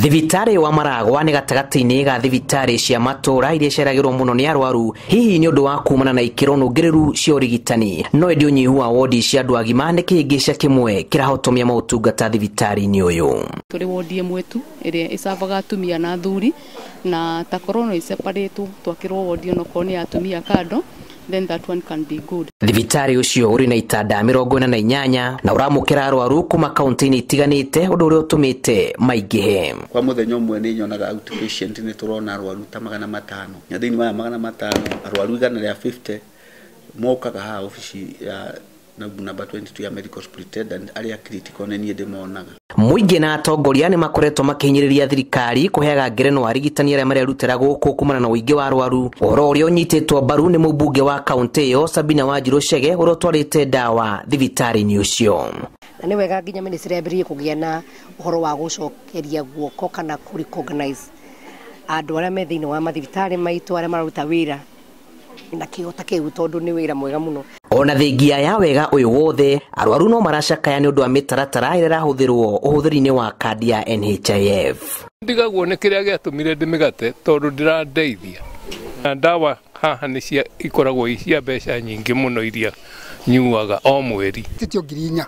Thibitarĩ wa Maragwa nĩ gatagatĩ-inĩ ga thibitarĩ cia matũra iria iceragĩrwo mũno nĩ arwaru, hihi nĩ ũndũ wa kumana na ikĩro nũngĩrĩru cia ũrigitani. No ĩndĩ ũnyihu wa wodi cia andũ agima nĩ kĩhĩngĩca kĩmwe kĩrahotomia maũtungata thibitarĩ-inĩ ũyũ. Tũrĩ wodi ĩmwe tu ĩrĩa ĩcavaga atumia na athuri, na takorwo no ĩseparĩtwo twakĩrwo wodi onokorwo nĩ ya atumia kando, then that one can be good. Thibitarĩ ũcio ũrĩ na itanda 48 na ũramũkĩra arwaru kuma kaunti-inĩ itiganĩte, ũndũ ũrĩa ũtũmĩte maingĩhe. Kwa mũthenya ũmwe nĩ nyonaga outpatient nĩ tũrona arwaru ta 500, na thĩinĩ wa 500 arwaru 150 mokaga haha obici ya number 22 ya medical superintendent arĩa critical nĩ niĩ ndĩmonaga. Mũingĩ na atongoria nĩ makoretwo makĩhinyĩrĩria thirikari kũheaga ngerenwa arigitani arĩa marerutĩra gũkũ kumana na ũingĩ wa arwaru, ũhoro ũrĩa ũnyitĩtwo mbaru nĩ mũmbunge wa kaunti ĩyo Sabina Wanjiru Chege, ũrĩa ũtwarĩte ndawa thibitarĩ-inĩ ũcio. Na nĩ wega nginya ministry yambĩrĩrie kũgĩa na ũhoro wa gũcokeria guoko kana kũ recognize andũ arĩa me thĩinĩ wa mathibitarĩ maitũ arĩa mararuta wĩra na kĩo ta kĩu, tondũ nĩ wĩra mwega mũno. Ona thengia ya wega ũyũ wothe, arwaru no maracakaya nĩ ũndũ wa mĩtaratara ĩrĩa ĩrahũthĩrwo ũhũthĩri-inĩ wa kandi ya NHIF. Ndigagwo nĩ kĩrĩa gĩatũmire ndĩmĩgate tondũ ndĩrandeithia. Na ndawa haha nĩ cia ikoragwo i cia mbeca nyingĩ mũno iria nyuaga o mweri. Titio 4,000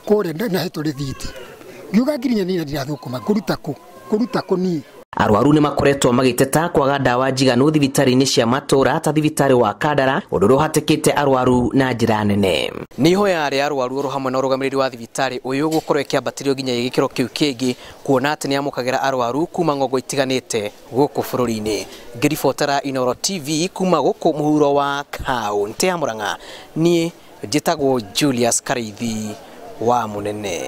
kũrĩa na hetũ rĩthiti. Ngiuga 4,000 niĩ ndirathũkũma, ngũruta kũ? Ngũruta kũ niĩ? Arwaru nĩ makoretwo magĩteta kwaga ndawa njiganu thibitarĩ-inĩ cia matũra ta thibitarĩ wa Kandara, ũndũ ũrĩa ũhatĩkĩte arwaru na njĩra nene. Nĩ ihoya rĩa arwaru oro hamwe na ũrũgamĩrĩri wa thibitarĩ ũyũ gũkorwo ĩkĩambatĩrio nginya gĩkĩro kĩu kĩngĩ, kuona atĩ nĩ amũkagĩra arwaru kuma ng'ongo itiganĩte gũkũ bũrũri-inĩ. Ngĩribotera Inooro TV kuma gũkũ mũhuro wa kaũntĩ ya Murang'a, niĩ njĩtagwo Julius Kariithi wa Mũnene.